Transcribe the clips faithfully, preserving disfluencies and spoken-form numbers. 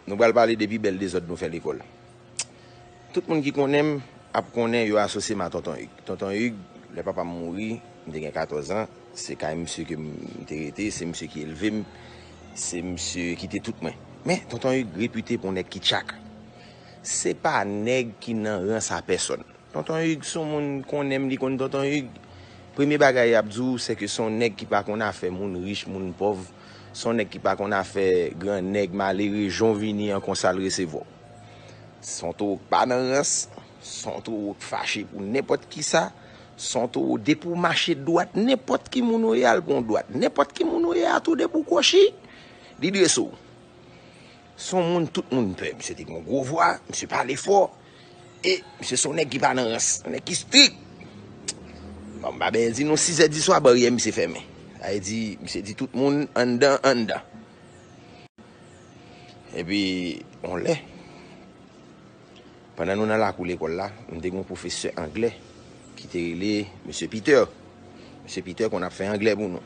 Nou pral pale de pi bèl dezòd nou fè lekòl. Tout moun ki konnen m ap konnen yo asosye m a Tonton Hugues. Tonton Hugues, lè papa m mouri, m te gen katòz an, se kay misye ke m te rete, se misye ki elve m, se misye ki te tout mwen. Men, Tonton Hugues repite pou nèg ki tchak. Se pa nèg ki nan rans a pèsòn. Tonton Hugues, se yon moun konnen m, li konn Tonton Hugues. Premye bagay y ap di w, se ke se yon nèg ki pa konn afè moun rich, moun pòv. Se yon nèg ki pa konn afè gran nèg malere, jan w vini an konsa l resevwa w. Se yon towo k pa nan rans, se yon towo k fache pou nenpòt kisa, se yon towo depi w mache dwat, nenpòt ki moun ou ye, al pran w dwat, nenpòt ki moun ou ye a tou depi w kwochi, li drese w. Se yon moun tout moun pè. Misye te gen yon gwo vwa, misye pale fò. E misye se yon nèg ki pa nan rans, yon nèg ki strik. Bon, m pa byen di nou, sizè di swa, baryè misye fèmen. Sa vle di, misye di tout moun anndan, anndan. Epi, yon lè, pandan nou nan lakou lekòl la, m te gen yon pwofesè anglè ki te rele Mesye Peter. Mesye Peter konn ap fè anglè pou nou.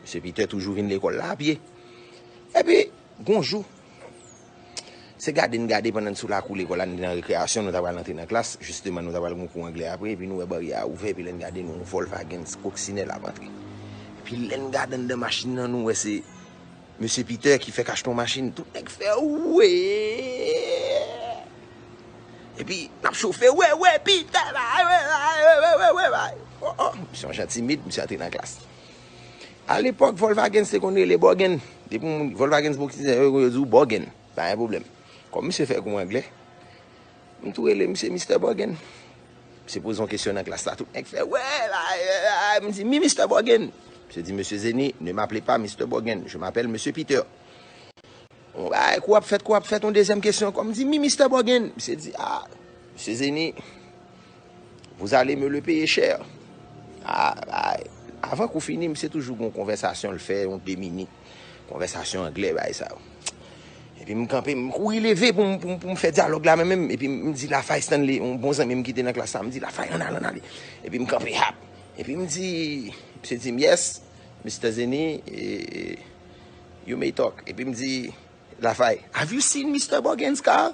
Mesye Peter toujou vin lekòl la a pye. Epi, gon jou, se gade n gade pandan n sou lakou lekòl la, n te nan rekreyasyon, nou ta pral antre nan klas. Jisteman, nou ta pral gen kou anglè apre, epi nou wè baryè a ouvè, epi lè n gade, nou wè yon Volkswagen koksinè l ap antre. Epi lè n gade anndan machin nan, nou wè se Mesye Peter ki fèk achte yon machin, tout nèg fè wè. Epi, n ap chofe, wè, wè, Peter, bay, wè, bay, wè, wè, wè, wè, bay. Oh, oh, misye yon jan timid, misye antre nan klas. Alepòk, Volkswagen se konn rele Bògèn. Depi yon Volkswagen se bògèn, yo, yo di w Bògèn. Pa gen pwoblèm. Kòm misye fè kou anglè, m tou rele misye Mister Bògèn. Misye poze yon kesyon nan klas la, tout nèg fè, wè, la, la, la, m di, mi Mister Bògèn. Misye di, Mesye Zeni, ne m'appelez pas Mister Bògèn, je m'appelle Mesye Peter. Yon bagay, kou ap fèt, kou ap fèt, yon dezyèm kesyon ankò. M di, mi Mister Bògèn. Misye di, a, Mesye Zeni, vous allez me le payer cher. A, a, avan kou fini, misye toujou gen yon konvèsasyon l fè, yon de minit. Konvèsasyon anglè, bagay sa yo. Epi m kanpe, m kouri leve pou m, pou m, pou m fè dyalòg la, men menm. Epi m di Lafay Stanley, yon bon zanmi m ki te nan klas la, m di, Lafay, ann ale, ann ale. Epi m kanpe, hap. Epi m di, misye di m, yes, Mister Zeni, eh, you may talk. Epi m di, Lafay, have you seen Mister Bògèn's car?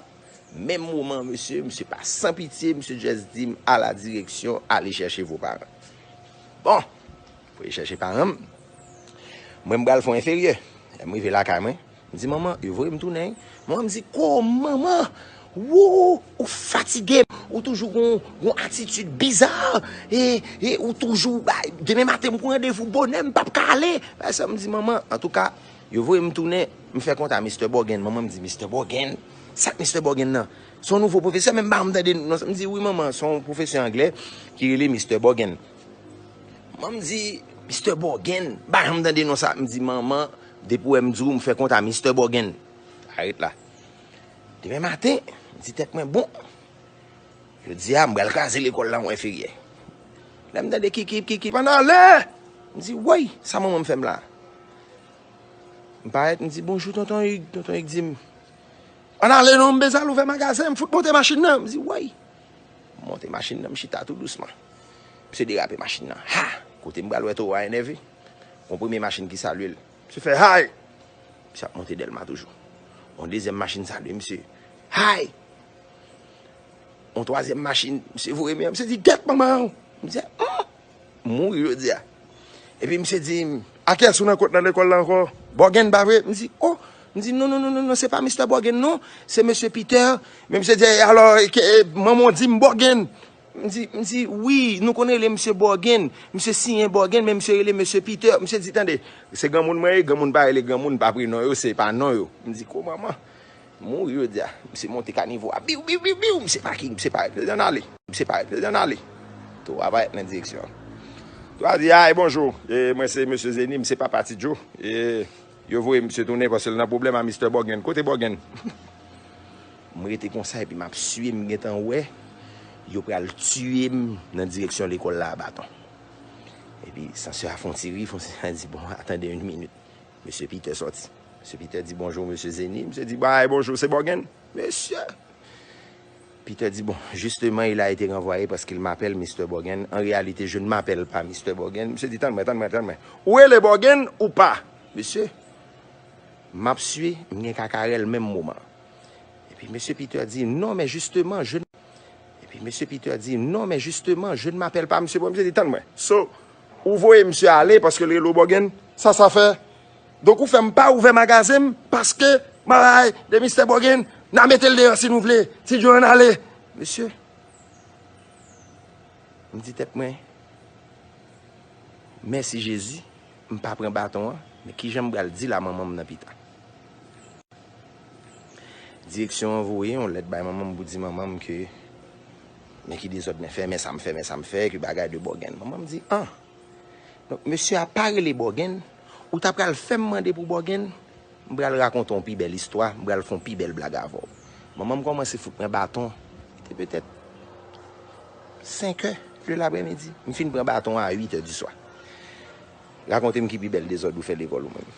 Menm moman, mesye, misye pa san pitye, misye just di m, à la direction, allez chercher vos parents. Bon, pou l chèche paran m. Mwen, m pral fè yon enferyè. Lè m rive lakay mwen, m di, manman, yo voye m tounen. Manman m di, kòman, manman? Wou, ou fatige, ou toujou gon, gon atitid biza, e, e ou toujou, bay, demen maten m pran randevou bonè, m p ap ka ale. Bay sa, m di, manman, antouka, yo voye m tounen, m fè kont a Mister Bògèn. Manman m di, Mister Bògèn? Sa k Mister Bògèn nan? Se yon nouvo pwofesè, men m pa janm tande non sa. M di, wi, manman, se yon pwofesè anglè ki rele Mister Bògèn. Manman m di, Mister Bògèn? M pa janm tande non sa. M di, manman, depi w wè m di w, m fè kont a Mister Bògèn. Arèt la. Demen maten, m di tèt mwen, bon, jodi a, m pral kraze lekòl la, yon enferyè. Lè m tande kikip, kikip, ann ale! M di, woy, sa manman m fè m la? M parèt, m di, bonjou, tonton Hugues. Tonton Hugues di m, ann ale non, m bezwen al ouvè magazen, m fout monte machin nan. M di, woy! M monte machin nan, m chita tou dousman. Misye derape machin nan. Ha! Kote m pral wè towo a enève. Yon premye machin ki salye l. Misye fè, hay! Misye ap monte Dèlma toujou. Yon dezyèm machin salye misye. Hay! Yon twazyèm machin, misye voye men an, misye di, gèt manman w! M di, hmm! M mouri jodi a. Epi misye di m, a kiyès ou nan kont nan lekòl la ankò? Bògèn, pa vre? M di, oh! M di, non, non, non, non, non, se pa Mister Bògèn, non, se Mesye Peter. Men misye di, alò, e, ke, e, manman w di m Bògèn. M di, m di, wi, nou konn rele misye Bògèn. Misye siyen Bògèn, men misye rele Mesye Peter. Misye di, tande, se granmoun mwen ye, granmoun pa rele granmoun pa prenon yo, se pa non yo. M di, ko manman? Mouri jodi a. Misye monte kanivo a. Biw, biw, biw, biw. Misye pake, misye parèt. Ann ale. Misye parèt. Ann ale. Towo a parèt nan direksyon an. Towo a di, ay, bonjou. E, mwen se Mesye Zeni, m se papa Ti Djo. E, yo voye misye tounen paske l nan pwoblèm a Mister Bògèn. Kote Bògèn? M rete konsa epi m ap siye, m gentan wè yo pral tiye m nan direksyon lekòl la a baton. Epi sansè a fè yon ti ri, fè yon ti, a di, bon, attendez une minute. Mesye Peter sòti. Mesye Peter di, bonjou, Mesye Zeni. Misye di, bay, bonjou, se Bògèn? Mesye! Peter di, bon, justement, il a été renvoyé parce qu'il m'appelle Mister Bògèn. En réalité, je ne m'appelle pas Mister Bògèn. Misye di, tann mwen, tann mwen, tann mwen. Ou rele Bògèn ou pa? Mesye, m ap siye, m gen kakarèl menm moman. Puis Monsieur Peter dit, non, mais justement, je... Et puis Monsieur Peter dit, non, mais justement, je ne m'appelle pas Monsieur Bògèn. Misye di, tann mwen. So, ou voye misye ale paske l rele w Bògèn. Sa, sa fè. Donk, ou fè m pa ouvè magazen m paske bagay de mistè Bògèn, n a mete l deyò si nou vle. Ti Djo, ann ale. Mesye, m di tèt mwen, mèsi Jezi, m pa pran baton an, men kijan m pral di la manman m nan pita? Direksyon an voye yon lèt bay manman m pou di manman m ke men ki dezòd mwen fè, men sa m fè, men sa m fè, ke bagay de Bògèn. Manman m di, an! Donk, mesye a pa rele Bògèn, ou ta pral fè m mande pou Bògèn, m pral rakonte yon pi bèl istwa, m pral fè yon pi bèl blag avè w. Manman m kòmanse fout mwen baton, li te petèt senkè de laprèmidi. M fin pran baton a uitè di swa. Rakonte m ki pi bèl dezòd ou fè lekòl ou menm.